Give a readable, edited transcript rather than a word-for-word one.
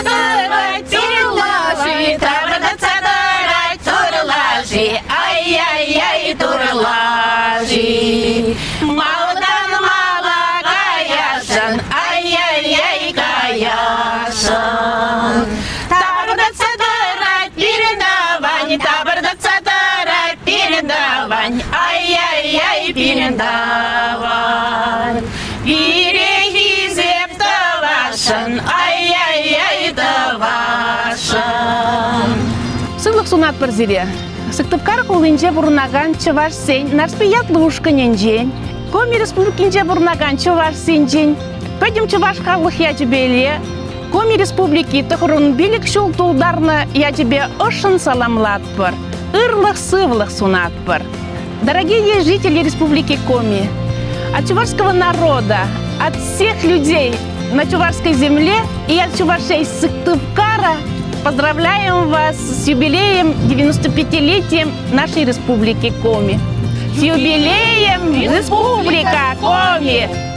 тӑрать пирӗн лаши, тапӑртатса тӑрать турӑ лаши, ай-яй-яй турӑ лаши. Малтан мала каясшӑн, ай-яй-яй каясшӑн. Тапӑртатса тӑрать пирӗн аван, тапӑртатса тӑрать пирӗн таван, ай-яй-яй пирӗн таван. Пире хисеп тӑвасшӑн, ай-яй-яй тӑвасшӑн. Сывлӑх сунатпӑр сире. Сыктывкар хулинче пурӑнакан чӑвашсен Нарспи ятлӑ ушкӑнӗнчен, Коми Республикинче пурӑнакан чӑвашсенчен, пӗтӗм чӑваш халӑх ячӗпеле Коми Республики 95 ҫул тултарнӑ ячӗпе ӑшшӑн саламлатпӑр, ырлӑх-сывлӑх сунатпӑр. Дорогие жители Республики Коми, от чувашского народа, от всех людей на чувашской земле и от чувашей Сыктывкара поздравляем вас с юбилеем 95-летием нашей Республики Коми. С юбилеем Республика Коми!